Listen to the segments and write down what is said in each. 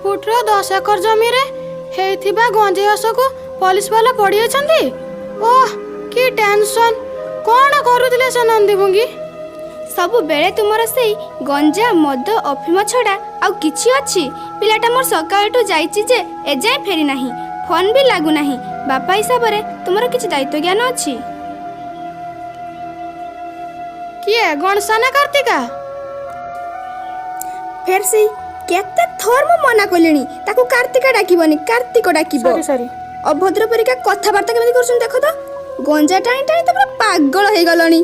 କୋରାପୁଟର 10 ଏକର ଜମିରେ ହେଇଥିବା ଗଞ୍ଜେଇ ଚାଷକୁ ପୋଲିସ ବାଲା ପଡ଼ିଯାଇଛନ୍ତି। ଓହ, କି ଟେନସନ୍! କ'ଣ କରୁଥିଲେ ସେ ନନ୍ଦୀଭୁଙ୍ଗି? ସବୁବେଳେ ତୁମର ସେଇ ଗଞ୍ଜା, ମଦ, ଅଫିମ ଛଡ଼ା ଆଉ କିଛି ଅଛି? ପିଲାଟା ମୋର ସକାଳଠୁ ଯାଇଛି ଯେ ଏଯାଏଁ ଫେରି ନାହିଁ। ଫୋନ୍ ବି ଲାଗୁନାହିଁ। ବାପା ହିସାବରେ ତୁମର କିଛି ଦାୟିତ୍ୱ ଜ୍ଞାନ ଅଛି? କିଏ, ଗଣେଶା ନା କାର୍ତ୍ତିକା? ଫେର ସେଇ! କେତେ ଥର ମୁଁ ମନା କଲିଣି, ତାକୁ କାର୍ତ୍ତିକା ଡାକିବନି, କାର୍ତ୍ତିକ ଡାକିବ। ସରି, ସରି। ଅଭଦ୍ର ପରିକା କଥାବାର୍ତ୍ତା କେମିତି କରୁଛନ୍ତି ଦେଖ ତ। ଗଞ୍ଜା ଟାଣି ଟାଣି ତ ପୁରା ପାଗଳ ହେଇଗଲଣି।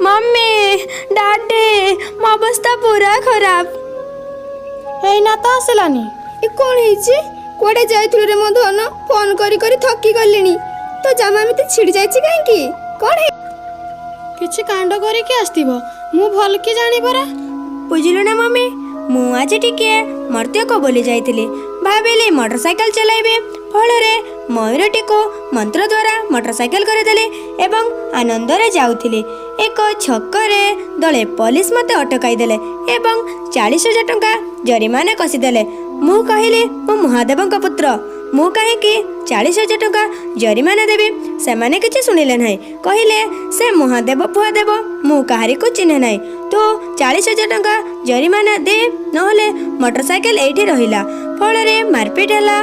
ମମ୍ମି, ଡାଡି, ମୋ ଅବସ୍ଥା ପୁରା ଖରାପ। ଏଇନା ତ ଆସିଲାନି। ଏ କ'ଣ ହେଇଛି? କୁଆଡ଼େ ଯାଇଥିଲୁ ରେ ମୋ ଧନ? ଫୋନ୍ କରି କରି ଥକି ଗଲିଣି। ତୋ ଜାମା ଏମିତି ଛିଡ଼ି ଯାଇଛି କାହିଁକି? କ'ଣ ହେଇ କିଛି କାଣ୍ଡ କରିକି ଆସିଥିବ, ମୁଁ ଭଲ କି ଜାଣିପାରେ। ବୁଝିଲୁ ନା ମମ୍ମି, ମୁଁ ଆଜି ଟିକିଏ ମର୍ତ୍ତ୍ୟକୁ ବୁଲି ଯାଇଥିଲି। ଭାବିଲି ମୋଟରସାଇକେଲ ଚଲାଇବି। ଫଳରେ ମୟୂରଟିକୁ ମନ୍ତ୍ର ଦ୍ୱାରା ମୋଟରସାଇକେଲ କରିଦେଲି ଏବଂ ଆନନ୍ଦରେ ଯାଉଥିଲି। ଏକ ଛକରେ ଦଳେ ପୋଲିସ ମୋତେ ଅଟକାଇ ଦେଲେ ଏବଂ 40,000 ଟଙ୍କା ଜରିମାନା କଷିଦେଲେ। ମୁଁ କହିଲି, ମୁଁ ମହାଦେବଙ୍କ ପୁତ୍ର, ମୁଁ କାହିଁକି 40,000 ଟଙ୍କା ଜରିମାନା ଦେବି? ସେମାନେ କିଛି ଶୁଣିଲେ ନାହିଁ। କହିଲେ, ସେ ମହାଦେବ ଫୁହାଦେବ ମୁଁ କାହାରିକୁ ଚିହ୍ନେ ନାହିଁ, ତୁ 40,000 ଟଙ୍କା ଜରିମାନା ଦେ, ନହେଲେ ମୋଟରସାଇକେଲ ଏଇଠି ରହିଲା। ଫଳରେ ମାରପିଟ ହେଲା।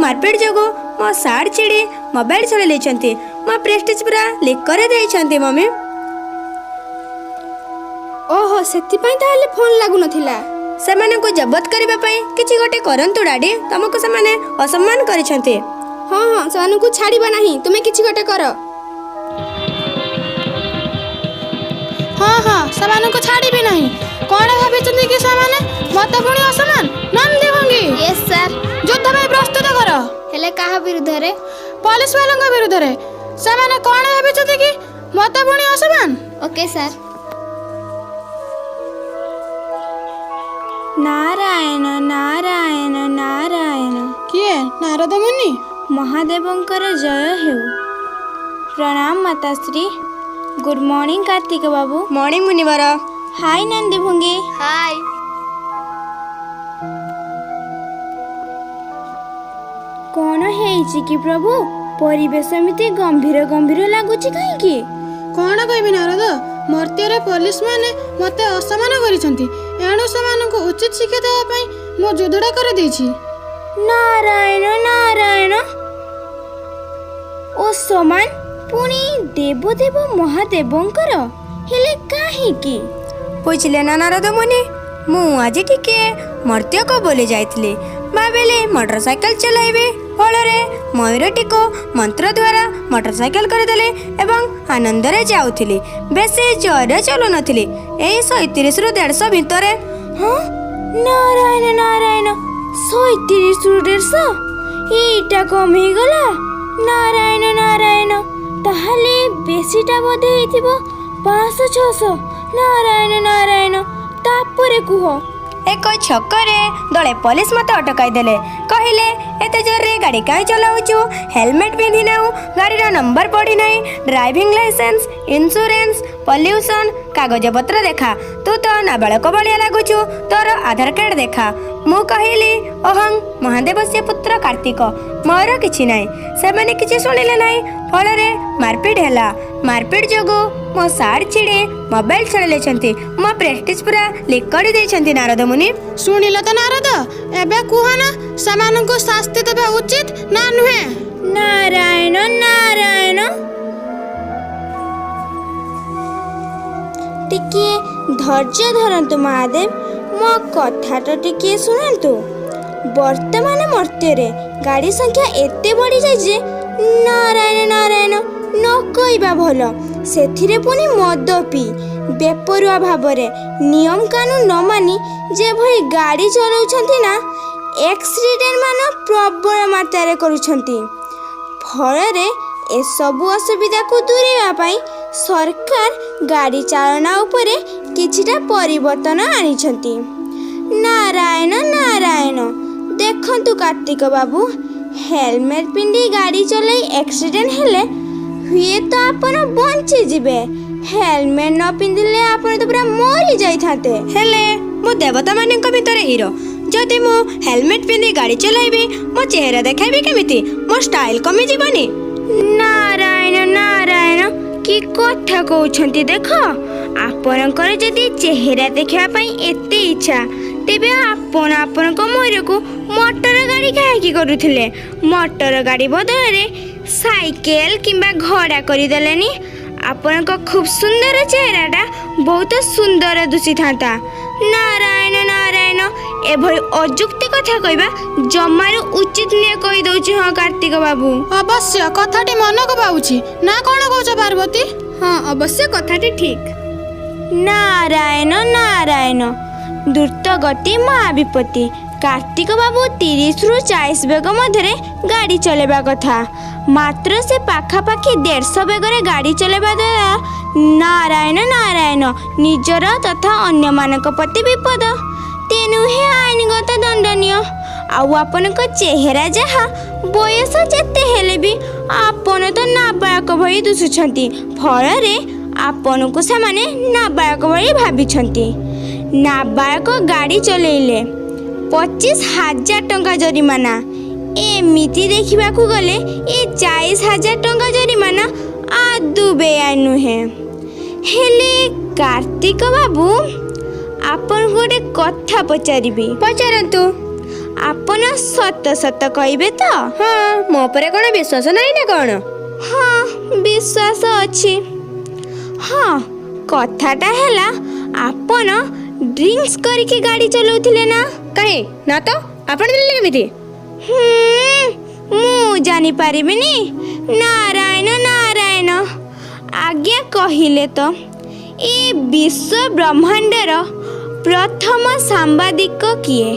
ମାରପିଟ ଯୋଗୁଁ ମୋ ସାର୍ଟ ଛିଡ଼ି ମୋବାଇଲ ଛଡ଼େଇ ନେଇଛନ୍ତି। ମୋ ପ୍ରେଷ୍ଟିଜ ପୁରା ଲିକ୍ କରିଦେଇଛନ୍ତି ମମ୍ମି। ଓହୋ, ସେଥିପାଇଁ ତାହେଲେ ଫୋନ୍ ଲାଗୁନଥିଲା। ସେମାନଙ୍କୁ ଜବତ କରିବା ପାଇଁ କିଛି ଗୋଟେ କରନ୍ତୁ ଡାଡି। ତମକୁ ସେମାନେ ଅସମ୍ମାନ କରିଛନ୍ତି। ହଁ, ସେମାନଙ୍କୁ ଛାଡ଼ିବା ନାହିଁ। ତୁମେ କିଛି ଗୋଟେ କର। ହଁ, ସେମାନଙ୍କୁ ଛାଡ଼ିବି ନାହିଁ। କ'ଣ ଭାବିଛନ୍ତି କି ସେମାନେ? ମତେ ପୁଣି ଅସମାନ! ନନ୍ଦୀ ଭଙ୍ଗୀ! Yes sir. ଯୁଦ୍ଧ ପାଇଁ ପ୍ରସ୍ତୁତ କର। ହେଲେ କାହା ବିରୁଦ୍ଧରେ? ପୋଲିସ ବାଲାଙ୍କ ବିରୁଦ୍ଧରେ। ସେମାନେ କ'ଣ ଭାବିଛନ୍ତି କି ମତେ ପୁଣି ଅସମାନ? Okay sir. Narayan Narayan Narayan. କିଏ, ନାରଦ ମୁନି? ମହାଦେବଙ୍କର ଜୟ ହେଉ। ପ୍ରଣାମ ମାତାଶ୍ରୀ। ଗୁଡ୍ ମର୍ଣ୍ଣିଂ କାର୍ତ୍ତିକ ବାବୁ। ମର୍ଣ୍ଣିଂ ମୁନିବର। ହାଇ ନନ୍ଦୀ ଭଙ୍ଗୀ। ହାଇ। କ'ଣ ହେଇଛି କି ପ୍ରଭୁ? ପରିବେଶ ଏମିତି ଗମ୍ଭୀର ଗମ୍ଭୀର ଲାଗୁଛି କାହିଁକି? କ'ଣ କହିବି ନାରଦ, ମର୍ତ୍ତ୍ୟରେ ପୋଲିସ ମାନେ ମତେ ଅସମ୍ମାନ କରିଛନ୍ତି। ଏଣୁ ସେମାନଙ୍କୁ ଉଚିତ ଶିକ୍ଷା ଦେବା ପାଇଁ ମୁଁ ଯୁଦ୍ଧଟା କରିଦେଇଛି। ନାରାୟଣ ନାରାୟଣ! ଅସମ୍ମାନ ପୁଣି ଦେବଦେବ ମହାଦେବଙ୍କର? ହେଲେ କାହିଁକି? ବୁଝିଲେ ନା ନାରଦ ମୁନି, ମୁଁ ଆଜି ଟିକିଏ ମର୍ତ୍ତ୍ୟକୁ ବୁଲି ଯାଇଥିଲି। ଭାବିଲି ମୋଟରସାଇକେଲ ଚଲାଇବି। ଫଳରେ ମୟୂରଟିକୁ ମନ୍ତ୍ର ଦ୍ୱାରା ମୋଟରସାଇକେଲ କରିଦେଲି ଏବଂ ଆନନ୍ଦରେ ଯାଉଥିଲି। ବେଶୀ ଜୋରରେ ଚଲାଉନଥିଲି, ଏଇ 130ରୁ 150 ଭିତରେ। ହଁ, ନାରାୟଣ ନାରାୟଣ! 130ରୁ 150? ଏଇଟା କମ ହେଇଗଲା। ନାରାୟଣ ନାରାୟଣ! ତାହେଲେ ବେଶୀଟା ବୋଧେ ହେଇଥିବ 500, 600। ନାରାୟଣ ନାରାୟଣ! ତାପରେ କୁହ। ଏକ ଛକରେ ଦଳେ ପୋଲିସ ମୋତେ ଅଟକାଇ ଦେଲେ। କହିଲେ, ଏତେ ଜୋରରେ ଗାଡ଼ି କାହିଁ ଚଲାଉଛୁ? ହେଲମେଟ୍ ପିନ୍ଧି ନାହୁଁ, ଗାଡ଼ିର ନମ୍ବର ପଡ଼ିନାହିଁ, ଡ୍ରାଇଭିଂ ଲାଇସେନ୍ସ, ଇନ୍ସୁରାନ୍ସ, ପଲ୍ୟୁସନ୍ କାଗଜପତ୍ର ଦେଖା। ତୁ ତ ନାବାଳକ ଭଳିଆ ଲାଗୁଛୁ, ତୋର ଆଧାର କାର୍ଡ଼ ଦେଖା। ମୁଁ କହିଲି, ଅହଂ ମହାଦେବସ୍ୟ ପୁତ୍ର କାର୍ତ୍ତିକ, ମୋର କିଛି ନାହିଁ। ସେମାନେ କିଛି ଶୁଣିଲେ ନାହିଁ। ଫଳରେ ମାରପିଟ ହେଲା। ମାରପିଟ ଯୋଗୁଁ ମୋ ସାର୍ଟ ଛିଡ଼ି ମୋବାଇଲ ଛଡ଼େଇ ନେଇଛନ୍ତି। ମୋ ପ୍ରେଷ୍ଟିଜ ପୁରା ଲିକ୍ କରିଦେଇଛନ୍ତି ନାରଦ ମୁନି। ଶୁଣିଲ ତ ନାରଦ, ଏବେ କୁହ ନା, ସେମାନଙ୍କୁ ଶାସ୍ତି ଦେବା ଉଚିତ ନା ନୁହେଁ? ନାରାୟଣ ନାରାୟଣ! ଟିକିଏ ଧୈର୍ଯ୍ୟ ଧରନ୍ତୁ ମହାଦେବ, ମୋ କଥାଟା ଟିକିଏ ଶୁଣନ୍ତୁ। ବର୍ତ୍ତମାନ ମର୍ତ୍ତ୍ୟରେ ଗାଡ଼ି ସଂଖ୍ୟା ଏତେ ବଢ଼ିଯାଇଛି ଯେ ନାରାୟଣ ନାରାୟଣ, ନ କହିବା ଭଲ। ସେଥିରେ ପୁଣି ମଦ ପିଇ ବେପରୁଆ ଭାବରେ ନିୟମ କାନୁନ ନ ମାନି ଯେଭଳି ଗାଡ଼ି ଚଲାଉଛନ୍ତି ନା, ଆକ୍ସିଡେଣ୍ଟ ମାନ ପ୍ରବଳ ମାତ୍ରାରେ କରୁଛନ୍ତି। ଫଳରେ ଏସବୁ ଅସୁବିଧାକୁ ଦୂରେଇବା ପାଇଁ ସରକାର ଗାଡ଼ି ଚାଳନା ଉପରେ କିଛିଟା ପରିବର୍ତ୍ତନ ଆଣିଛନ୍ତି। ନାରାୟଣ ନାରାୟଣ! ଦେଖନ୍ତୁ କାର୍ତ୍ତିକ ବାବୁ, ହେଲମେଟ୍ ପିନ୍ଧି ଗାଡ଼ି ଚଲାଇ ଆକ୍ସିଡେଣ୍ଟ ହେଲେ ହୁଏତ ଆପଣ ବଞ୍ଚିଯିବେ, ହେଲମେଟ୍ ନ ପିନ୍ଧିଲେ ଆପଣ ତ ପୁରା ମରି ଯାଇଥାନ୍ତେ। ହେଲେ ମୁଁ ଦେବତାମାନଙ୍କ ଭିତରେ ହିରୋ। ଯଦି ମୁଁ ହେଲମେଟ୍ ପିନ୍ଧି ଗାଡ଼ି ଚଲାଇବି, ମୋ ଚେହେରା ଦେଖାଇବି କେମିତି? ମୋ ଷ୍ଟାଇଲ୍ କମିଯିବନି? ନାରାୟଣ ନାରାୟଣ, କି କଥା କହୁଛନ୍ତି ଦେଖ। ଆପଣଙ୍କର ଯଦି ଚେହେରା ଦେଖିବା ପାଇଁ ଏତେ ଇଚ୍ଛା, ତେବେ ଆପଣ ଆପଣଙ୍କ ମୟୂରକୁ ମଟର ଗାଡ଼ି କାହିଁକି କରୁଥିଲେ? ମଟର ଗାଡ଼ି ବଦଳରେ ସାଇକେଲ କିମ୍ବା ଘୋଡ଼ା କରିଦେଲେନି? ଆପଣଙ୍କ ଖୁବ୍ ସୁନ୍ଦର ଚେହେରାଟା ବହୁତ ସୁନ୍ଦର ଦିଶିଥାନ୍ତା। ନାରାୟଣ ନାରାୟଣ, ଏଭଳି ଅଯୁକ୍ତି କଥା କହିବା ଜମାରୁ ଉଚିତ ନୁହେଁ, କହିଦେଉଛି। ହଁ କାର୍ତ୍ତିକ ବାବୁ, ଅବଶ୍ୟ କଥାଟି ମନକୁ ପାଉଛି ନା, କ'ଣ କହୁଛ ପାର୍ବତୀ? ହଁ, ଅବଶ୍ୟ କଥାଟି ଠିକ୍। ନାରାୟଣ ନାରାୟଣ, ଦ୍ରୁତ ଗତି ମହାବିପତ୍ତି। କାର୍ତ୍ତିକ ବାବୁ 30ରୁ 40 ବେଗ ମଧ୍ୟରେ ଗାଡ଼ି ଚଲାଇବା କଥା, ମାତ୍ର ସେ ପାଖାପାଖି 150 ବେଗରେ ଗାଡ଼ି ଚଲାଇବା ଦ୍ୱାରା ନାରାୟଣ ନାରାୟଣ, ନିଜର ତଥା ଅନ୍ୟମାନଙ୍କ ପ୍ରତି ବିପଦ। ତେଣୁ ହିଁ ଆଇନଗତ ଦଣ୍ଡନୀୟ। ଆଉ ଆପଣଙ୍କ ଚେହେରା ଯାହା, ବୟସ ଯେତେ ହେଲେ ବି ଆପଣ ତ ନାବାଳକ ଭଳି ଦିଶୁଛନ୍ତି। ଫଳରେ ଆପଣଙ୍କୁ ସେମାନେ ନାବାଳକ ଭଳି ଭାବିଛନ୍ତି। ନାବାଳକ ଗାଡ଼ି ଚଲେଇଲେ 25,000 ଟଙ୍କା ଜରିମାନା। ଏମିତି ଦେଖିବାକୁ ଗଲେ ଏ 40,000 ଟଙ୍କା ଜରିମାନା ଆଦୌ ବେଆଇନ ନୁହେଁ। ହେଲେ କାର୍ତ୍ତିକ ବାବୁ, ଆପଣଙ୍କୁ ଗୋଟେ କଥା ପଚାରିବି। ପଚାରନ୍ତୁ। ଆପଣ ସତ ସତ କହିବେ ତ? ହଁ, ମୋ ଉପରେ କ'ଣ ବିଶ୍ୱାସ ନାହିଁ ନା କ'ଣ? ହଁ, ବିଶ୍ୱାସ ଅଛି। ହଁ, କଥାଟା ହେଲା, ଆପଣ ଡ୍ରିଙ୍କସ୍ କରିକି ଗାଡ଼ି ଚଲାଉଥିଲେ ନା? କାହିଁ ନା ତ, ଆପଣ ଜାଣିଲେ କେମିତି? ହୁଁ, ମୁଁ ଜାଣିପାରିବିନି? ନାରାୟଣ ନାରାୟଣ। ଆଜ୍ଞା କହିଲେ ତ, ଏ ବିଶ୍ୱ ବ୍ରହ୍ମାଣ୍ଡର ପ୍ରଥମ ସାମ୍ବାଦିକ କିଏ?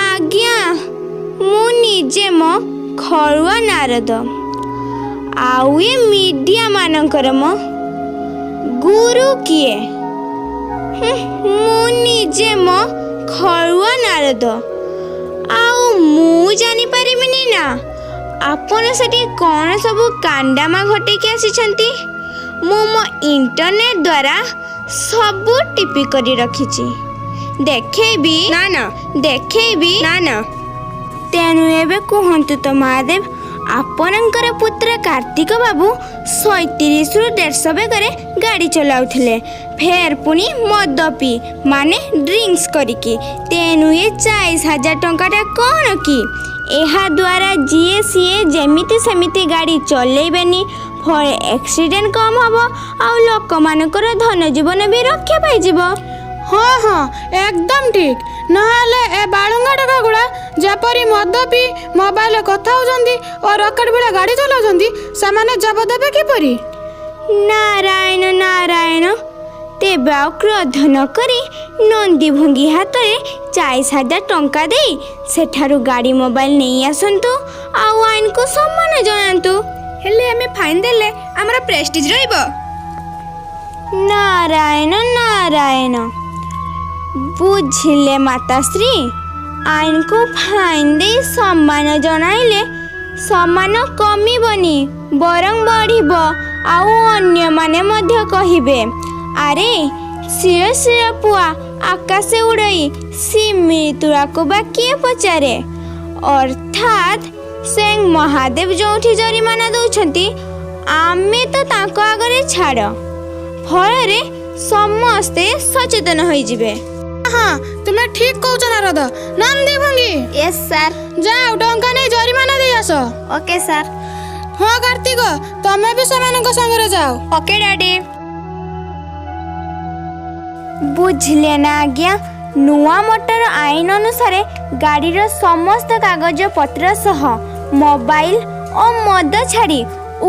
ଆଜ୍ଞା ମୁଁ ନିଜେ ମୋ ଖଳୁଆ ନାରଦ। ଆଉ ଏ ମିଡ଼ିଆ ମାନଙ୍କର ମୋ ଗୁରୁ କିଏ? ହୁଁ, ମୁଁ ନିଜେ ମୋ ଖଳୁଆ ନାରଦ। ଆଉ ମୁଁ ଜାଣିପାରିବିନି ନା ଆପଣ ସେଠି କ'ଣ ସବୁ କାଣ୍ଡାମା ଘଟେଇକି ଆସିଛନ୍ତି? ମୁଁ ମୋ ଇଣ୍ଟରନେଟ୍ ଦ୍ୱାରା ସବୁ ଟିପି କରି ରଖିଛି। ଦେଖେଇବି? ନା ନା। ଦେଖେଇବି? ନା ନା। ତେଣୁ ଏବେ କୁହନ୍ତୁ ତ ମହାଦେବ, ଆପଣଙ୍କର ପୁତ୍ର କାର୍ତ୍ତିକ ବାବୁ 37ରୁ 150 ବେଗରେ ଗାଡ଼ି ଚଲାଉଥିଲେ, ଫେର୍ ପୁଣି ମଦ ପିଇ, ମାନେ ଡ୍ରିଙ୍କସ୍ କରିକି। ତେଣୁ ଏ 40,000 ଟଙ୍କାଟା କ'ଣ କି? ଏହାଦ୍ୱାରା ଯିଏ ସିଏ ଯେମିତି ସେମିତି ଗାଡ଼ି ଚଲେଇବେନି, ଫଳରେ ଆକ୍ସିଡେଣ୍ଟ କମ୍ ହେବ ଆଉ ଲୋକମାନଙ୍କର ଧନ ଜୀବନ ବି ରକ୍ଷା ପାଇଯିବ। ହଁ ହଁ, ଏକଦମ ଠିକ। ନହେଲେ ଏ ବାଳୁଙ୍ଗା ଟୋକା ଗୁଡ଼ା ଯେପରି ମଦ ପିଇ ମୋବାଇଲରେ କଥା ହଉଛନ୍ତି ଓ ରକେଟ ଭଳିଆ ଗାଡ଼ି ଚଲାଉଛନ୍ତି, ସେମାନେ ଜବାବ ଦେବେ କିପରି? ନାରାୟଣ ନାରାୟଣ, ତେବେ ଆଉ କ୍ରୋଧ ନ କରି ନନ୍ଦୀଭଙ୍ଗୀ ହାତରେ 40,000 ଟଙ୍କା ଦେଇ ସେଠାରୁ ଗାଡ଼ି ମୋବାଇଲ ନେଇ ଆସନ୍ତୁ ଆଉ ଆଇନକୁ ସମ୍ମାନ ଜଣାନ୍ତୁ। ହେଲେ ଆମେ ଫାଇନ୍ ଦେଲେ ଆମର ପ୍ରେଷ୍ଟିଜ୍ ରହିବ? ନାରାୟଣ ନାରାୟଣ, ବୁଝିଲେ ମାତାଶ୍ରୀ, ଆଇନକୁ ଫାଇନ୍ ଦେଇ ସମ୍ମାନ ଜଣାଇଲେ ସମ୍ମାନ କମିବନି, ବରଂ ବଢ଼ିବ। ଆଉ ଅନ୍ୟମାନେ ମଧ୍ୟ କହିବେ, ଆରେ ଶିର ଶିର ପୁଆ ଆକାଶେ ଉଡ଼ଇ, ଶିମିଳି ତୁଳାକୁ ବା କିଏ ପଚାରେ? ଅର୍ଥାତ୍ ସ୍ୱୟଂ ମହାଦେବ ଯେଉଁଠି ଜରିମାନା ଦେଉଛନ୍ତି, ଆମେ ତ ତାଙ୍କ ଆଗରେ ଛାଡ଼। ଫଳରେ ସମସ୍ତେ ସଚେତନ ହୋଇଯିବେ। ହଁ, ତୁମେ ଠିକ କହୁଛ ନାରଦ। ନନ୍ଦୀ ଭଙ୍ଗୀ। Yes sir. ଯାଅ, ଟଙ୍କା ନେଇ ଜରିମାନା ଦେଇ ଆସ। Okay sir. ହଁ କାର୍ତ୍ତିକ, ତମେ ବି ସେମାନଙ୍କ ସାଙ୍ଗରେ ଯାଅ। Okay daddy. ବୁଝିଲେ ନା ଆଜ୍ଞା, ନୂଆ ମୋଟର ଆଇନ ଅନୁସାରେ ଗାଡ଼ିର ସମସ୍ତ କାଗଜପତ୍ର ସହ ମୋବାଇଲ ଓ ମଦ ଛାଡ଼ି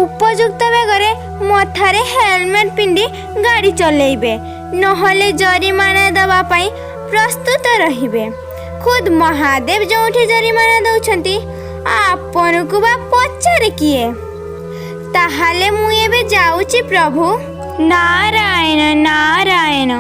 ଉପଯୁକ୍ତ ବେଗରେ ମଥାରେ ହେଲମେଟ୍ ପିନ୍ଧି ଗାଡ଼ି ଚଲେଇବେ, ନହେଲେ ଜରିମାନା ଦେବା ପାଇଁ ପ୍ରସ୍ତୁତ ରହିବେ। ଖୁଦ୍ ମହାଦେବ ଯେଉଁଠି ଜରିମାନା ଦେଉଛନ୍ତି, ଆପଣଙ୍କୁ ବା ପଚାରେ କିଏ? ତାହେଲେ ମୁଁ ଏବେ ଯାଉଛି ପ୍ରଭୁ। ନାରାୟଣ ନାରାୟଣ।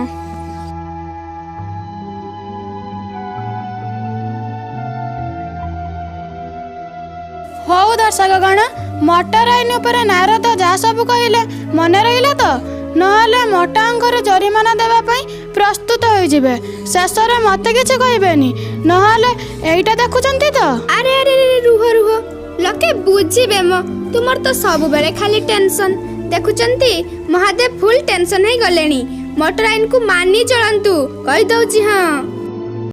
ହଉ ଦର୍ଶକ ଗଣ, ମଟର ଆଇନ ଉପରେ ନାରଦ ଯାହା ସବୁ କହିଲେ ମନେ ରହିଲା ତ? ନହେଲେ ମୋଟା ଅଙ୍କରେ ଜରିମାନା ଦେବା ପାଇଁ ପ୍ରସ୍ତୁତ ହୋଇଯିବେ। ଶେଷରେ ମୋତେ କିଛି କହିବେନି। ନହେଲେ ଏଇଟା ଦେଖୁଛନ୍ତି ତ? ଆରେ ଆରେ ଆରେ, ରୁହ ରୁହ, ଲୋକେ ବୁଝିବେ ମ। ତୁମର ତ ସବୁବେଳେ ଖାଲି ଟେନସନ୍। ଦେଖୁଛନ୍ତି, ମହାଦେବ ଫୁଲ୍ ଟେନସନ୍ ହେଇଗଲେଣି। ମଟର ଆଇନକୁ ମାନି ଚଳନ୍ତୁ, କହିଦଉଛି। ହଁ।